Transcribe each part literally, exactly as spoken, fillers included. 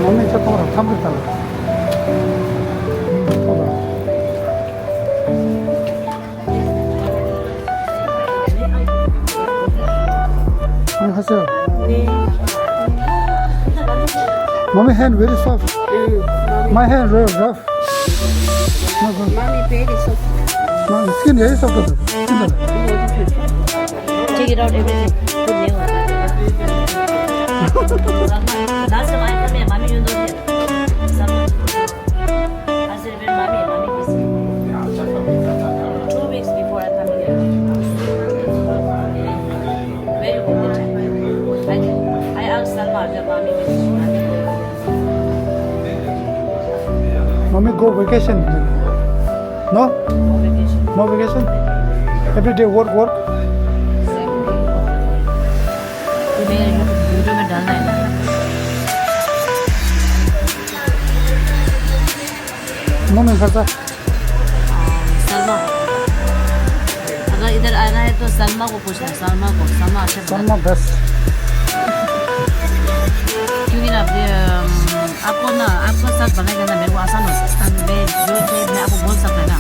མོ་མི་ཆ་ཐོང་ར་ཐམ་རི་ཐ་ལ། ཐོང་ར། ཨ་ཧ་སེ། Mommy hand very soft. My hand very rough. Mommy very soft. Mommy skin very soft. Take it out everything. Put new one. Last time I come here, mommy, you know here. Someone. I said, "Where mommy? Mommy busy." Two weeks before I come here. Very good time. I, I asked Salma, the mommy busy. Mommy go vacation. No? No vacation. No vacation? Every day work, work? मैं YouTube में डालना है ना। मम्मी घर का? सलमा। अगर इधर आना है तो सलमा को पूछना, सलमा को, सलमा अच्छा बना। सलमा बेस्ट। क्योंकि ना, अभी, अम, आपको ना, आपको साथ बनाएगा ना, मेरे को आसान हो सकता है। मैं जो चाहिए, मैं आपको बोल सकता है ना।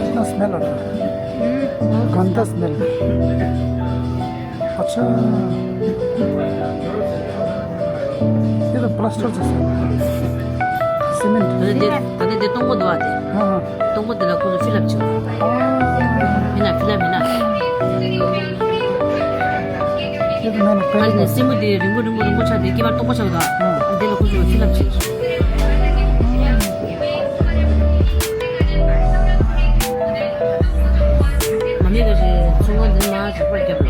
कितना स्मेल आ रहा है? गंदा स्मेल। अच्छा। ये तो प्लास्टर जैसा है। सीमेंट। ད་ལྟ་དེ་སྟོང་པོ་འདུག་ཨ་དེ། हाँ, हाँ। སྟོང་པོ་དེ་ལ་ཁོ་ཚོ་ཕི་ལབ་བྱེད། ཨ། ཕི་ན་ཕི་ལབ་ཕི་ན། ये तो मैंने पहली बार। ཨ་ནི་སེན་མོ་དེ་རིང་པོ་རིང་པོ་རིང་པོ་ཆགས་དེ་སྐྱེས་པ་སྟོང་པོ་ཆགས་འདུག་ཨ། དེ་ལ་ཁོ་ཚོ་ཕི་ལབ་བྱེད། མ་མི་ག་རེ་ཚོང་ཁང་འདི་མ་རིག་པ་རྒྱབ་ལ།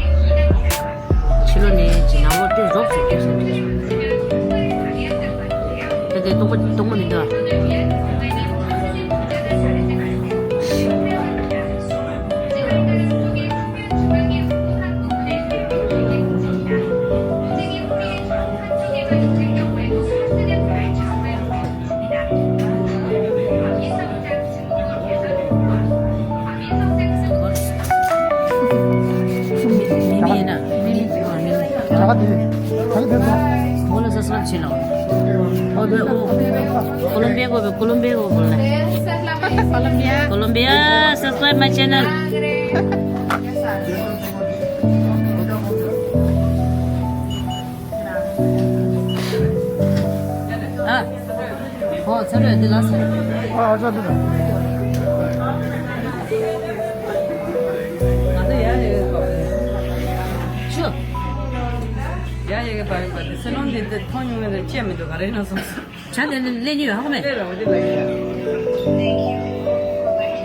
ཕྱི་ལོ་ནས་ཅི་ནང་ལོ་དེ་རོབ་ཙམ་སྐྱེས་སོང་། དེ་དེ་སྟོང་པ་སྟོང་པ་མི་འདུག་ཨ། ཁོ་ལ་སབ་སི་ཀ་རབ་བྱེད་ལ། ཨོ་བེ་ཨོ། ཀོ་ལོམ་བི་ཡ་གོ་བེ། ཀོ་ལོམ་བི་ཡ་གོ་བེ། Colombia. Colombia, subscribe my channel. ཨ། ཨོ་ཚར་རེད་འདི་ལ་ཚར། ཨ་ཨ་ཚར་འདི་ལ། ང་ཚོ་ཡ་ཡ་གི་པ་རེད། ཤུ། ཡ་ཡ་གི་པ་རེད་པ་དེ་སེ་ལོན་འདི་འདི་མཐོང་མྱོང་ངེས་ལ་ཅེས་མི་འདུག་ག་རེ་ན་སོང་། བྱ་དེ་ནི་ལེན་རྒྱུ་ཡོད་ཧ་གོ་མེད། ལེན་ར་འོ་དེ་ལ་ཡིན།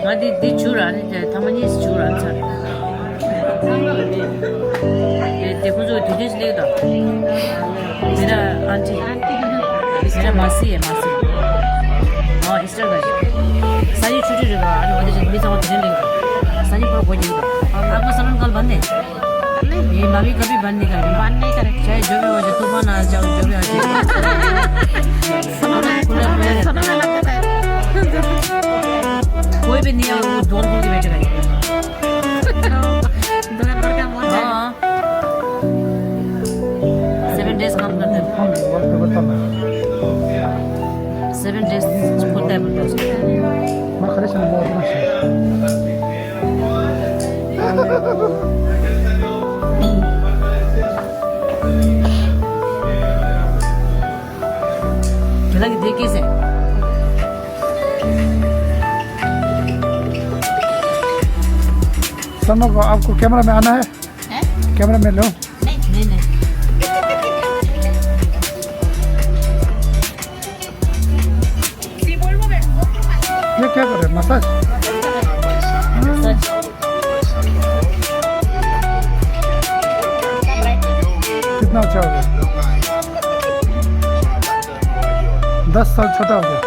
ང་འདི་འདི་བྱུག་ར་ནི་དེ་ཐ་མ་གཉིས་བྱུག་ར་ཚར། ཚང་མ་ལ་ནི། དེ་དེ་ཁོ་ཚོ་དུས་དེ་ཞིག་ལེགས་དང་། མི་ར་ཨན་ཊི། མི་ར་མ་སི་ཡེ་མ་སི། ཨོ་ཨི་སི་ཊར་ག་ཞིག་ས་ཡི་ཆུ་ཆུ་རེད་པ། ཨ་ནི་འོ་དེ་ཞིག་མི་ཚང་མ་དེ་རིང་ལེགས་དང་། ས་ཡི་པར་གོ་རྒྱུ་དང་། ཨ་ཁོ་ས་ལོན་གལ་བན་ནེ། ये भाभी कभी बंद नहीं कर रही। बंद नहीं करें। चाहे जो भी हो जाए, तूफान आ जाओ, जो भी आ जाए। सुनो ना, सुनो ना, सुनो ना, लगता है। कोई भी नहीं आए, वो डोर खोल के बैठे रहेंगे। डोर पर का मौत है। हाँ। सेवन डेज काम करते हैं। सेवन डेज खोलता है, बोलता है। सलमा को आपको कैमरा में आना है? हैं? कैमरा में लो। नहीं, नहीं, नहीं। ये क्या कर रहे हैं? मसाज? मसाज। कितना अच्छा हो गया? दस साल छोटा हो गया।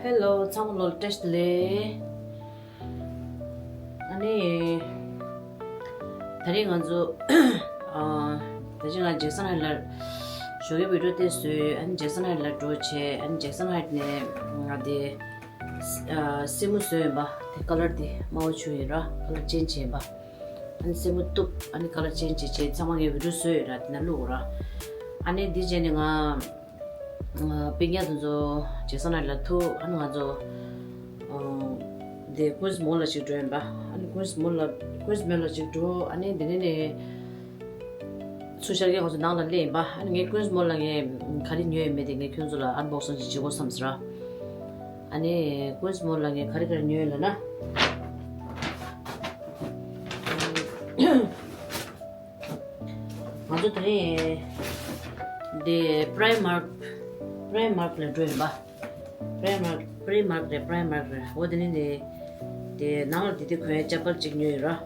Hello, ཚང་མ་ལོ་བཀྲ་ཤིས་བདེ་ལེགས། ཨ་ནི། ད་རེས་ང་ཚོ་ཨ། ད་ཅི་ང་ཇེག་སན་ཧའི་ལར་ ཞོགས་ཀའི་བི་ཌིའོ་དེ་བཟོས། ཨ་ནི་ཇེག་སན་ཧའིཊ་ལ་འགྲོ་བྱས། ཨ་ནི་ཇེག་སན་ཧའིཊ་ནས་ང་དེ་ཨ་སེན་མོ་བཟོས་ཡིན་པ། དེ་ཀ་ལར་དེ་དམར་པོ་བྱུགས་ཡིན་ར། ཀ་ལར་ཅེན་ཇི་བྱས་ཡིན་པ། ཨ་ནི་སེན་མོ་གཏུབ། ཨ་ནི་ཀ་ལར་ཅེན་ཇི་བྱས་ཚང་མ་ངས་བི་ཌིའོ་བཟོས་ཡོད་ར། དེ་ན་བླུགས་ར། ཨ་ནི་འདི་བྱས་ནས་ང་ཨ་སྤུན་ཀྱག་དེ་ཚོ་ཇེག་སན་ཧའིཊ་ལ་ཐུག་ཨ་ནི་ང་ཚོ་ཨ་དེ་ཀུན་སི་མོལ་ལ་ཅིག་འགྲོ་ཡིན་པ། ཨ་ནི་ཀུན་སི་མོལ་ལ་ཀུན་སི་མོལ་ལ་ཅིག་འགྲོ། ཨ་ནི་དེ་ནས་ནས་ཚུར་ཤར་གྱི་ང་ཚོ་ནང་ལ་སླེབས་ཡིན་པ། ཨ་ནི་ངས་ཀུན་སི་མོལ་ལ་ངས་ག་རེ་ཉོས་ཡོད་མེད་དེ་ངས་ཁྱོད་ཚོ་ལ་ཨན་བོག་སིང་ཅིག་བྱེད་དགོས་བསམ་ཟེར་ར། ཨ་ནི་ཀུན་སི་མོལ་ལ་ངས་ག་རེ་ག་རེ་ཉོས་ཡོད་ལབ་ན། ང་ཚོ་དེ་རིང་འདི་པྲའི་མརཀ་པྲའི་མརཀ་ལ་འགྲོ་ཡིན་པ། པྲའི་མརཀ་པྲའི་མརཀ་རེད། པྲའི་མརཀ་རེད། འོ་དེ་ནི་ནི་དེ་ནང་ལ་དེ་དུས་གོན་ཅ་པལ་གཅིག་ཉོས་ཡོད་ར།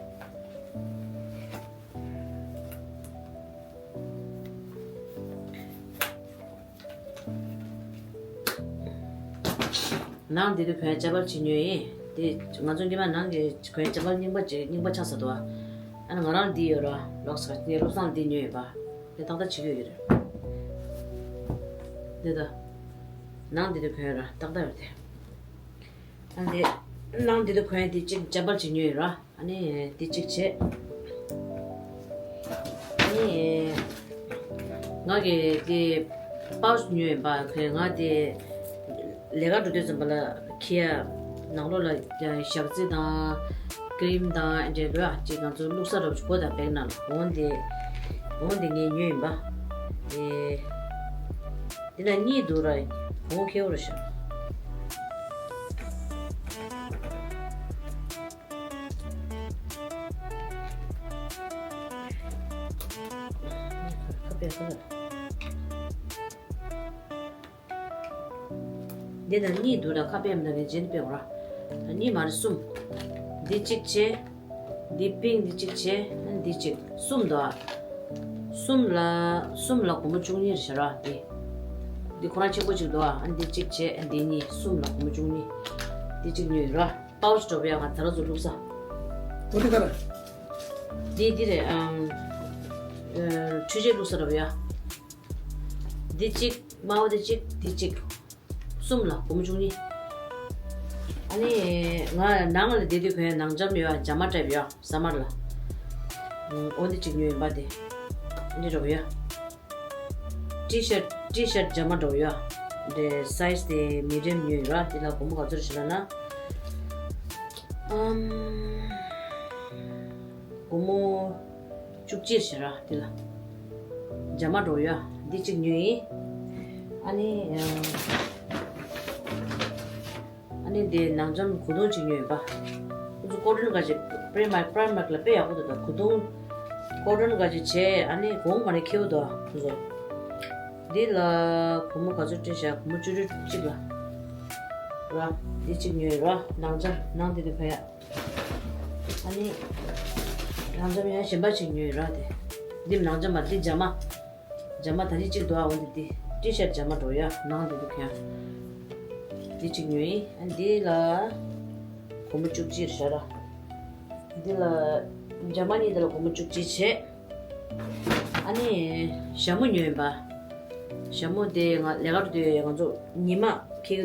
ནང་འདི་དུས་གོན་ཅ་པལ་གཅིག་ཉོས་ཡིན། དེ་ང་ཚོ་སྔོན་མ་ནང་གི་གོན་ཅ་པལ་རྙིང་པ་ཅིག་རྙིང་པ་ཆགས་ཚར་འདུག་ཨ་ནི་ང་རང་འདི་ཡོད་ར། ལོགས་ཀ་ངས་བློ་བཟང་འདི་ཉོས་ཡོད་པ། དེ་ཏག་ཏག་བྱེད་ཀྱི་ཡོད་རེད། འདི་ད་ནང་འདི་དུས་གོན་ཡོད་ར། ཏག་ཏག་ཡོད་དེ། ཨ་འདི་ནང་འདི་དུས་གོན་དེ་གཅིག་ཅ་པལ་གཅིག་ཉོས་ཡོད་ར། ཨ་ནི་འདི་གཅིག་བྱས། ཨ་ནི་ང་གི་དེ་པའུ་ཆི་ཉོས་ཡིན་པ། ཁོས་ང་དེ་ལས་ཀ་འགྲོ་དུས་ཙམ་པ་ལ་འཁྱེར་ཡ། ནང་ལོགས་ལ་ཞག་རྩི་དང་ཀི་རིམ་དང་འདྲ་འགྲོ་ཡ་ཅིག་ང་ཚོ་བླུགས་ས་རོབ་ཅིག་དགོས་དང་བེག་ནང་ལ། འོང་དེ་འོང་དེ་ངས་ཉོས་ཡིན་པ། དེ་འདི་ན་གཉིས་འདུག་ར། གོང་ཁེ་བོ་རེད་ཤག་ཁ་པས་ཁ། འདི་ན་གཉིས་འདུག་ར། ཁ་པས་མི་འདུག་ངས་རྗེས་ནས་པས་འོ་ར། གཉིས་མ་རེད། གསུམ། འདི་གཅིག་བྱས། འདི་པིང་། འདི་གཅིག་བྱས། འདི་གཅིག་གསུམ་འདུག་ཨ། གསུམ་ལ་གསུམ་ལ་སྒོར་མོ་བཅུ་གཉིས་རེད་ཤག་ར། འདི་འདི་ཁོ་རང་ཆེན་པོ་གཅིག་འདུག་ཨ། འདི་གཅིག་བྱས། འདི་གཉིས། གསུམ་ལ་སྒོར་མོ་བཅུ་གཉིས། འདི་གཅིག་ཉོས་ར། པའུ་ཆི་འདྲ་པོ་ཡ། ང་ད་ར་ཚོ་བླུགས་ས། འོ་དེ་ག་རེ། འདི་འདི་རེད། ཨམ། ཨ། འཕྲུལ་ཆས་བླུགས་ས་འདྲ་པོ་ཡ། འདི་གཅིག་དམར་པོ་འདི་གཅིག་འདི་གཅིག་གསུམ་ལ་སྒོར་མོ་བཅུ་གཉིས། ཨ་ནི་ང་ནང་ལ་བསྡད་དུས་གོན་ནང་འཇམ་ཡོད་ཨ། ཇ་མ་སྤྲད་ཡོད་ཨ། ས་མར་ལ། ཨོ་འདི་གཅིག་ཉོས་ཡིན་པ། དེ་འདི་འདྲ་པོ་ཡོད། ཊི་ཤར་ཊི་ཤར་ཇ་མ་འདྲ་པོ་ཡོད་ཨ། དེ་སའི་ཛི་དེ་མི་ཌི་ཡམ་ཉོས་ཡོད་ར། དེ་ལ་སྒོར་མོ་ག་ཚོད་རེད་ཤག་ལབ་ན། ཨམ། སྒོར་མོ་བཅུ་གཅིག་ཞིག་ར། དེ་ལ་ཇ་མ་འདྲ་པོ་ཡོད་ཨ། འདི་གཅིག་ཉོས་ཡིན། ཨ་ནི། ཨ། ཨ་ནི་དེ་ནང་འཇམ་གོས་ཐུང་ཅིག་ཉོས་ཡིན་པ། ཁོ་ཚོ་ཀོ་ཊོན་ག་ཅིག་པྲའི་མརཀ་པྲའི་མརཀ་ལ་དཔེ་ཡག་པོ་འདུག་ད་གོས་ཐུང་ཀོ་ཊོན་ག་ཅིག་བྱས། ཨ་ནི་གོང་མ་ནས་ཁེ་པོ་འདུག་ཨ། ཁོ་ཚོ་འདི་ལ་སྒོར་མོ་ག་ཚོད་སྤྲད་ཤག་སྒོར་མོ་བཅུ་དྲུག་གཅིག་ལ་ར། འདི་གཅིག་ཉོས་ར། ནང་འཇམ་ནང་དེ་དུས་གོན་ཡ། ཨ་ནི་ནང་འཇམ་ཡང་གཞན་པ་ཅིག་ཉོས་ར། དེ་འདི་ནང་འཇམ་མ། འདི་ཇ་མ། ཇ་མ་ད་རིང་གཅིག་འདུག་ཨ། འོ་འདི་འདི་ཊི་ཤར་ཊི་ཇ་མ་འདྲ་པོ་ཡ། ནང་འདི་འདུག་ཁྱོད། འདི་གཅིག་ཉོས་ཡིན། ཨ་འདི་ལ་སྒོར་མོ་བཅུ་གཅིག་ཞིག་ར། འདི་ལ་ཇ་མ་གཉིས་འདི་ལ་སྒོར་མོ་བཅུ་གཅིག་བྱས། ཨ་ནི་ཞྭ་མོ་ཉོས་ཡིན་པ། ཞྭ་མོ་དེ་ང་ལས་ཀ་འགྲོ་དུས་ང་ཚོ་ཉི་མ་ཁེ་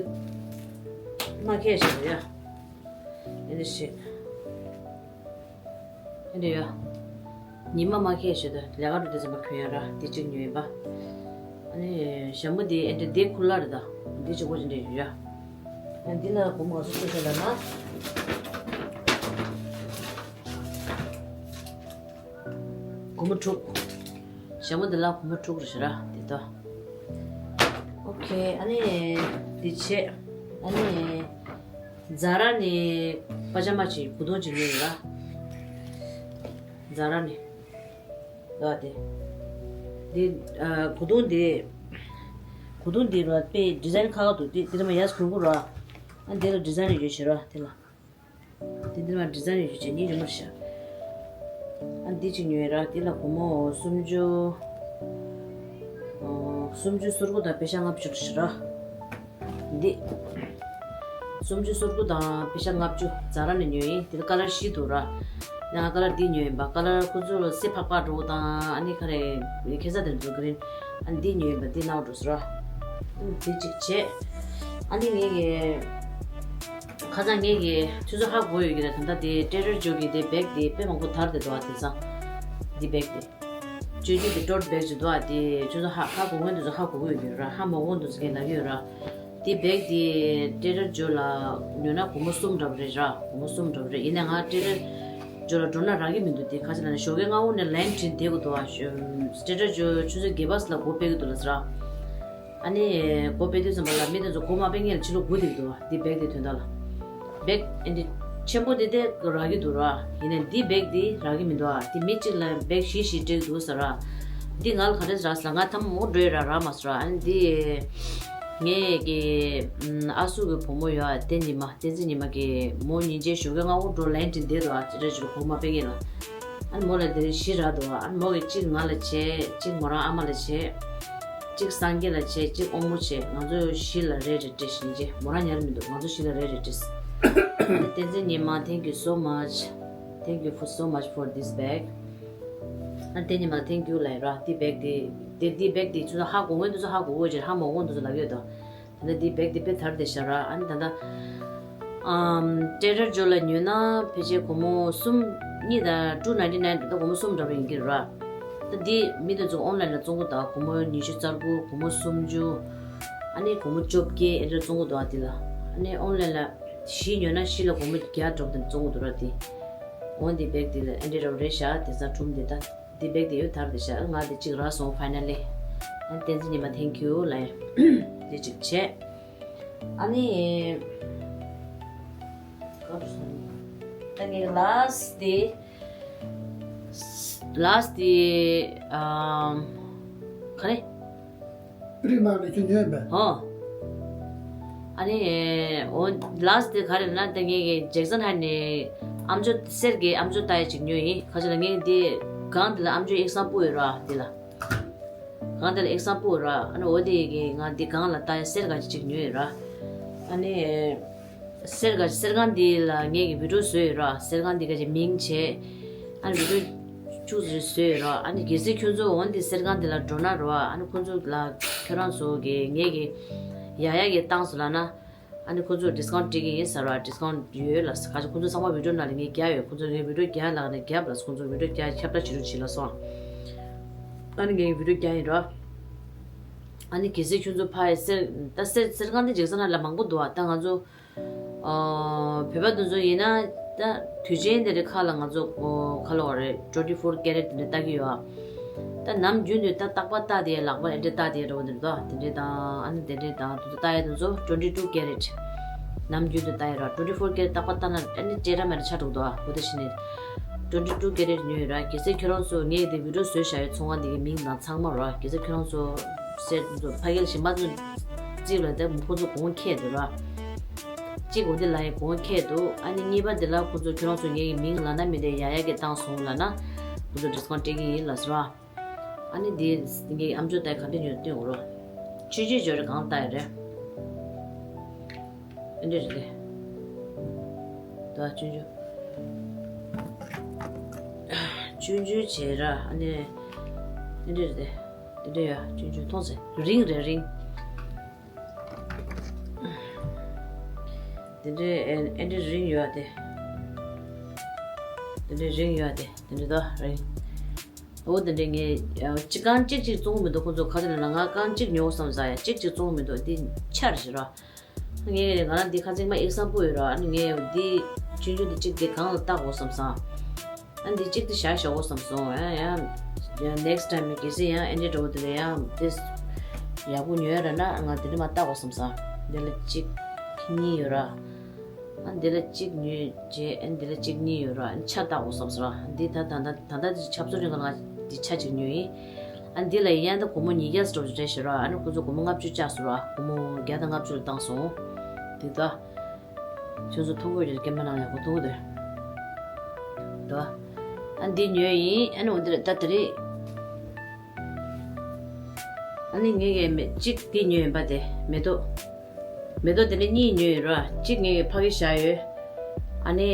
མ་ཁེ་ཞིག་རེད་ཡ། ཨེ་འདི་ཞིག་ཨེ་འདི་ཡ། ཉི་མ་མ་ཁེ་ཞིག་དང་ལས་ཀ་འགྲོ་དུས་ཙམ་པ་གོན་ཡ་ར། དེ་གཅིག་ཉོས་ཡིན་པ། ཨ་ནི་ཞྭ་མོ་དེ་ཨེ་འདི་དེ་ཁུ་ལ་རེད་ད། དེ་གཅིག་པོ་ཅིག་འདྲ་ཡོད་ཡ། ཨ་འདི་ལ་སྒོར་མོ་ག་ཚོད་སྤྲད་ཤག་ལབ་ན། སྒོར་མོ་དྲུག་ཞྭ་མོ་འདི་ལ་སྒོར་མོ་དྲུག་རེད་ཤག་ར། དེ་ལྟ། ཨོ་ཁེ། ཨ་ནི་འདི་བྱས། ཨ་ནི་ཛ་ར་ནས་པ་ཇ་མ་ཅིག་གོས་ཐུང་ཅིག་ཉོས་ཡོད་ར། ཛ་ར་ནས་ལ་དེ། འདི་ཨ་གོས་ཐུང་འདི། གོས་ཐུང་འདི་ལ་དཔེ་ཌི་ཛའིན་ཁ་ཁ་འདུག་དེ་དེ་རིང་མ་ཡར་གོན་དགོས་ར། ཨ་འདི་ལ་ཌི་ཛའིན་ཡོད་ཤག་ར་དེ་ལ། དེ་འདི་མ་ཌི་ཛའིན་ཡོད་ཅེ་གཉིས་རེ་མར་ཤག་ཨ་འདི་གཅིག་ཉོས་ར། དེ་ལ་སྒོར་མོ་སུམ་ཅུ། ཨོ། སུམ་ཅུ་སོ་དགུ་དང་པེ་ཤ་ལྔ་བཅུ་ཞིག་ར། འདི། སུམ་ཅུ་སོ་དགུ་དང་པེ་ཤ་ལྔ་བཅུ་ཛ་ར་ནས་ཉོས་ཡིན། དེ་ལ་ཀ་ལར་བཞི་འདུག་ར། ང་ཀ་ལར་འདི་ཉོས་ཡིན་པ། ཀ་ལར་ཁོ་ཚོ་ལ་སེར་ཕག་པ་འདྲ་པོ་དང་ཨ་ནི་ཁ་རེ་ཁ་ས་དེ་འདུག་གི་རེད། ཨ་འདི་ཉོས་ཡིན་པ་འདི་ནང་འགྲོ་ཟེར་རོ། ཨ་འདི་གཅིག་བྱས། ཨ་ནི་ངས་ཀྱི་ཁ་སང་ངས་ཀྱི་ཆུ་ཚོད་ཧ་གོ་ཡོད་ཀྱི་རེད། ད་ལྟ་དེ་ཊེ་ཊར་ཇོ་གི་དེ་བེག་དེ་དཔེ་མང་པོ་དར་དེ་འདུག་ཨ། དེང་སང་འདི་བེག་དེ། སྤྱོད་རྒྱུ་དེ་ཊོཊ་བེག་ཅིག་འདུག་ཨ། དེ་ཆུ་ཚོད་ཧ་ཧ་གོ་མཁན་དེ་ཚོ་ཧ་གོ་གི་ཡོད་ཀྱི་རེད། ཧ་མ་གོ་མཁན་དེ་ཚོ་ངས་ལབ་ཀྱི་ཡོད་ར། དེ་བེག་དེ་ཊེ་ཊར་ཇོ་ལ་ཉོ་ན་སྒོར་མོ་གསུམ་འདྲ་པོ་རེད་ར། སྒོར་མོ་གསུམ་འདྲ་པོ་རེད། ཡིན་ན་ང་ཊེ་ཊར་ཇོ་ལ་འགྲོ་ན་རག་གི་མི་འདུག་དེ་ག་ཅི་ལབ་ན་ཞོགས་ཀས་སྔ་པོ་ནས་ལའིན་བྲིས་བསྡད་དགོས་འདུག་ཨ། ཊེ་ཊར་ཇོ་ཆུ་ཚོད་བརྒྱད་པ་ཙམ་ལ་སྒོ་ཕྱེ་གི་འདུག་ལབ་ཟེར་ར། ཨ་ནི་སྒོ་ཕྱེ་དུས་ཙམ་པ་ལ་མི་དེ་ཚོ་སྒོ་མ་ཕྱེ་སྔོན་ལ་ཕྱི་ལོགས་སྒུག་བསྡད་ཀྱི་འདུག་བ། འདི་བེག་དེ་དོན་དག་ལ། བེག་ཨེ་འདྲ་ཆེན་པོ་དེ་དེ་རག་གི་འདུག་ར། ཡིན་ནའི་འདི་བེག་དེ་རག་གི་མི་འདུག་ཨ། དེ་མི་གཅིག་ལ་བེག་བཞི་བཞི་སྤྲད་ཀྱི་འདུག་ཟེར་ར། འདི་ང་ལ་ག་འདྲས་རག་ཟེར་ལ་ང་ཐམ་མོ་འགྲོ་ཡི་ར་རག་མ་སོང་ར། ཨ་ནི་འདི་ངའི་གི་ཨ་སྲུ་གི་བུ་མོ་ཡོད་ཨ། བསྟན་ཉི་མ། བསྟན་འཛིན་ཉི་མ་གི་མོ་ཉིན་རྗེས་ཞོགས་ཀས་སྔ་པོ་འགྲོ་ལན་དྲིན་བསྡད་འདུག་ཨ། ཅི་རེད་ཅི་རེད་སྒོ་མ་ཕྱེ་སྔོན་ལ། ཨ་ནི་མོ་ལ་དེ་རིང་བཞི་རག་འདུག་ཨ། ཨ་ནི་མོ་གིས་གཅིག་ང་ལ་བྱས། གཅིག་མོ་རང་ཨ་མ་ལ་བྱས། གཅིག་སངས་རྒྱས་ལ་བྱས། གཅིག་དབང་མོ་བྱས། ང་ཚོ་བཞི་ལ་རེ་རེ་སྤྲད་ཤིང་རྗེ། མོ་རང་ཉར་མི་འདུག་ང་ཚོ་བཞི་ལ་རེ་རེ་སྤྲད། བསྟན་འཛིན་ཉི་མ། Thank you so much. Thank you for so much for this bag. ཨ་བསྟན་ཉི་མ་ལ་thank you་ལབ་ཡིན་ར། འདི་བེག་དེ་དེ་འདི་བེག་དེ་ཚོ་ཧ་གོ་མཁན་དེ་ཚོ་ཧ་གོ་གོ་ཅེས། ཧ་མ་གོ་མཁན་དེ་ཚོ་ལབ་ཡོད་དོ། ད་ལྟ་འདི་བེག་དེ་དཔེ་དར་དེ་ཤ་ར། ཨ་ནི་ད་ལྟ་ཨམ་ཊེ་ཊར་ཇོ་ལ་ཉོས་ན་ཕལ་ཆེར་སྒོར་མོ་གསུམ་གཉིས་དང་two ninety nine་ད་སྒོར་མོ་གསུམ་འདྲ་པོ་ཡིན་གྱི་ར། ད་འདི་མི་དེ་ཚོ་ཨོན་ལན་ལ་བཙོང་གི་འདུག་སྒོར་མོ་ཉི་ཤུ་རྩ་དགུ། སྒོར་མོ་སུམ་ཅུ། ཨ་ནི་སྒོར་མོ་བཅོ་བརྒྱད་ཨེ་འདྲ་བཙོང་གི་འདུག་ཨ། འདི་ལ་ཨ་ནི་ཨོན་ལན་ལ་བཞི་ཉོས་ན་བཞི་ལ་སྒོར་མོ་བརྒྱ་འདྲ་པོ་དེ་བཙོང་གི་འདུག་ར། འདི་འོན་འདི་བེག་འདི་ལ་ཨེ་འདྲ་འདྲ་པོ་རེད་ཤག་དེ་ཚ་གྲུམ་དེ་ད། འདི་བེག་དེ་ཡོད་དར་དེ་ཤ། ང་དེ་གཅིག་རག་སོང་finally། ཨ་བསྟན་འཛིན་ཉི་མ་thank you་ལབ་ཡིན། འདི་གཅིག་བྱས། ཨ་ནི། ག་རེ་སོང་། ད་ངའི་last་དེ། last་དེ། ཨམ། ག་རེ། པི་རི་མ་ལ་ཁྱོད་ཉོས་པས། ཨོ། ཨ་ནི། ཨོ། last་དེ་ག་རེ་ན་ད་ངས་ཀྱི་ཇེག་སན་ཧའེཊ་ནས་ཨམ་ཅོག་གསེར་གྱི་ཨམ་ཅོག་ལྟ་ཡ་ཅིག་ཉོས་ཡིན། ག་ཅི་ལ་ངས་འདི་སྒང་དེ་ལ་ཨམ་ཅོག་ཨེག་སམ་པོ་ཡོད་ར་འདི་ལ། སྒང་དེ་ལ་ཨེག་སམ་པོ་ར། ཨ་ནི་འོ་དེ་གི་ང་འདི་སྒང་ལ་ལྟ་ཡ་གསེར་ག་ཅིག་ཅིག་ཉོས་ཡོད་ར། ཨ་ནི་གསེར་ག་གསེར་སྒང་འདི་ལ་ངས་ཀྱི་བི་ཌིའོ་བཟོས་ཡོད་ར། གསེར་སྒང་འདི་ག་ཅིག་མིང་བྱས། ཨ་ནི་བི་ཌིའོ་བཅུ་ཙམ་བཟོས་ཡོད་ར། ཨ་ནི་གལ་སྲིད་ཁྱོད་ཚོ་འོ་འདི་གསེར་སྒང་འདི་ལ་འགྲོ་ན་ར། ཨ་ནི་ཁོང་ཚོ་ལ་ཁྱོད་རང་ཚོ་གི་ངས་ཀྱི་ཡ་ཡ་གི་བཏང་སོང་ལབ་ན། ཨ་ནི་ཁོང་ཚོ་ཌིས་ཀའུན་ཊི་སྤྲད་ཀྱི་ཡིན་ཟེར་བ། ཌིས་ཀའུན་ཊི་ཡོད་ལ་ཟེར། ག་ཅི་ཁོང་ཚོ་ཚང་མ་བི་ཌིའོ་ནང་ལ་ངས་རྒྱག་ཡོད། ཁོང་ཚོ་ངས་བི་ཌིའོ་རྒྱག་ལབ་ནས་རྒྱབ་ལ་ཟེར། ཁོང་ཚོ་བི་ཌིའོ་རྒྱག་ཁྱབ་བསྒྲགས་བྱེད་རོགས་བྱེད་ལབ་སོང་། ཨ་ནི་ངས་བི་ཌིའོ་རྒྱག་ཡིན་རོ། ཨ་ནི་གལ་སྲིད་ཁྱོད་ཚོ་ཕ་ཡི་གསེར་ད་གསེར་གསེར་སྒང་འདི་ཇེག་སན་ཧའེཊ་ལ་མང་པོ་འདུག་ཨ། ད་ང་ཚོ་ཨ་བོད་པ་དེ་ཚོ་ཡིན་ན་ད་དུས་ཆེན་དེ་འདྲའི་ཁ་ལ་ང་ཚོ་ཨོ་ཁ་ལོ་བ་རེད། twenty four carat་དེ་འདྲ་ལྟ་གི་ཡོད་ཨ། ད་ནམ་རྒྱུན་དུ་ད་རྟག་པར་ལྟ་དེ་ལག་པ་ཨེ་འདྲ་ལྟ་དེ་འདྲ་བོ་འདི་འདྲ་དེ་འདྲ་དང་ཨ་ནི་དེ་འདྲ་དང་དེ་ཚོ་ལྟ་ཡ་དེ་ཚོ་twenty two carat། ནམ་རྒྱུན་དུ་ལྟ་ཡ་ར། twenty four carat་རྟག་པར་ལྟ་ན་ཨ་ནི་སྤྲད་ར་མེད་ར་ཆགས་འགྲོ་འདུག་ཨ། བུ་ད་ཤི་ནས་twenty two carat་ཉོས་ཡོད་ར། གལ་སྲིད་ཁྱོད་རང་ཚོ་ངས་དེ་བི་ཌིའོ་བཟོས་བཞག་ཡོད། ཚོང་ཁང་དེ་གི་མིང་དང་ཚང་མ་ར། གལ་སྲིད་ཁྱོད་རང་ཚོ་གསེར་དེ་ཚོ་ཕ་གིར་ཞིམ་པ་ཚོ་རྩིས་ལ་དེ་མོ་ཁོ་ཚོ་གོང་ཁེ་འདུག་ར། གཅིག་འོ་དེ་ལ་ཡི་གོང་ཁེ་འདུག་ཨ་ནི་གཉིས་པ་དེ་ལ་ཁོ་ཚོ་ཁྱོད་རང་ཚོ་ངའི་མིང་ལབ་ན་མི་དེ་ཡ་ཡ་གི་བཏང་སོང་ལབ་ན་ཁོ་ཚོ་ཌིས་ཀའུན་ཊི་སྤྲད་ཀྱི་ཡིན་ལབ་སོང་ར། ཨ་ནི་དེ་ངའི་ཨམ་ཅོག་ལྟ་ག་འདྲ་ཉོས་སྟོན་འོ་རོ། ཆུང་ཆུང་འབྱོར་རེ་གང་ལྟ་ཡི་རེད། ཨེ་འདྲ་རེད་དེ། ད་ཆུང་ཆུང་། ཆུང་ཆུང་བྱས་ར་ཨ་ནི། ཨེ་འདྲ་རེད་དེ། དེ་འདྲ་ཡ་ཆུང་ཆུང་མཐོང་ཟེར་རིང་རེད་རིང་། དེ་འདྲའི་ཨེ་ཨེ་འདྲའི་རིང་ཡོད་དེ། དེ་འདྲའི་རིང་ཡོད་དེ། དེ་འདྲའི་ད་རིང་། འོ་དེ་འདྲའི་ངས་ཨ་གཅིག་རྐང་གཅིག་གཅིག་བཙོང་གི་མི་འདུག་ཁོང་ཚོ་ག་དེ་ལ་ང་རྐང་གཅིག་ཉོ་བསམ་ས་ཡ་གཅིག་གཅིག་བཙོང་གི་མི་འདུག་འདི་ཆར་ཞིག་ར། ངས་ང་རང་འདི་ཁ་ཚིག་མ་ཨེག་སམ་པོ་ཡོད་ར། ཨ་ནི་ངས་འདི་ཆུང་ཆུང་འདི་གཅིག་འདི་གང་ལ་བཏགས་དགོས་བསམ་སོང་། ཨ་འདི་གཅིག་འདི་བཞག་བཞག་དགོས་བསམ་སོང་། ཡང་ཡང་ཡང་next time་གལ་སྲིད་ཡང་ཨེ་འདྲ་འདྲ་བོ་དེ་ལ་ཡང་འདི་ཡག་པོ་ཉོས་ར་ན་ང་འདི་འདྲ་མ་བཏགས་དགོས་བསམ་སོང་། འདི་ལ་གཅིག་གཉིས་ཡོད་ར། ཨ་འདི་ལ་གཅིག་ཉོས་རྗེས་ཨ་འདི་ལ་གཅིག་གཉིས་ཡོད་ར། ཨ་ཆ་བཏགས་དགོས་བསམ་སོང་ར། འདི་ད་ད་ད་ད་ད་འདི་ཆབ་གསོལ་རིང་ལ་ང་འདི་ཆ་གཅིག་ཉོས་ཡིན། ཨ་འདི་ལ་ཡིན་ཡང་ད་སྒོར་མོ་ཉིས་བརྒྱ་ཙམ་རེད་ཤག་ར། ཨ་ནི་ཁོ་ཚོ་སྒོར་མོ་ལྔ་བཅུ་བཅག་སོང་ར། སྒོར་མོ་བརྒྱ་དང་ལྔ་བཅུ་ལ་བཏང་སོང་། དེ་ད། ཁྱོད་ཚོ་མཐོང་གི་ཡོད་རེད། སྐྱེས་མ་ནང་ཡག་པོ་མཐོང་གི་འདུག་ད། ཨ་འདི་ཉོས་ཡིན། ཨ་ནི་འོ་འདི་རེད་ད་དེ་རེད། ཨ་ནི་ངས་ཀྱི་མེ་གཅིག་འདི་ཉོས་ཡིན་པ་དེ་མེ་ཏོག་མེ་ཏོག་དེ་འདྲ་གཉིས་ཉོས་ཡོད་ར། གཅིག་ངས་ཕ་གི་བཞག་ཡོད། ཨ་ནི།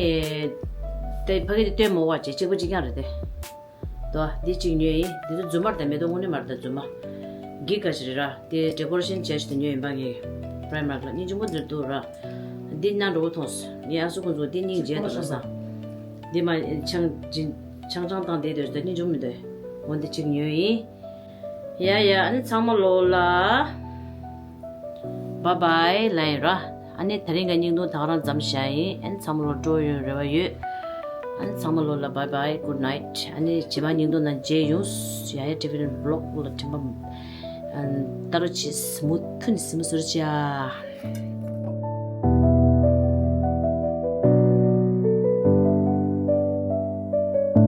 དེ་ཕ་གི་དེ་སྟོན་མོ་བ་བྱས་གཅིག་པ་གཅིག་རྐྱང་རེད་དེ། དོ། འདི་གཅིག་ཉོས་ཡིན། འདི་ཚོ་རྫུན་མ་རེད་ད། མེ་ཏོག་དངོས་གནས་མ་རེད་ད། རྫུན་མ། གི་ག་ཞིག་རེད་ར། དེ་decoration་བྱས་ཤིག་ཏུ་ཉོས་ཡིན་པ་ངས། Primark་ལ་སྙིང་རྗེ་མོ་འདིར་འདུག་ར། འདི་ནང་འགྲོ་གི་མཐོང་སོང་། ངས་ཨ་སུ་ཁོང་ཚོ་འདི་སྙིང་རྗེ་འདུག་ལ་ས། འདི་མ་ཆང་ཆང་ཆང་བཏང་བསྡད་དུས་ད་སྙིང་རྗེ་མོ་མི་འདུག་འོ་འདི་གཅིག་ཉོས་ཡིན། ཡ་ཡ། ཨ་ནི་ཚང་མ་ལོ་ལ་bye bye་ལབ་ཡིན་ར། ཨ་ནི་དེ་རིང་གི་བརྙན་ཐུང་ད་ག་རང་མཚམས་བཞག་ཡིན། ཨ་ནི་ཚང་མ་ལོ་སྤྲོ་ཡོང་རེ་བ་ཡོད། ཨ་ནི་ཚང་མ་ལོ་ལ་bye bye, good night། ཨ་ནི་རྗེས་མ་བརྙན་ཐུང་ནང་མཇལ་ཡོང་། ཡ་ཡ། Tiffany vlog་ལ་དྲན་པ་ཨ་ལྟ་རོགས་བྱེད། མུ་མཐུད་ནས་གཟིགས་མོ་བཟོ་རོགས་བྱེད་ཨ།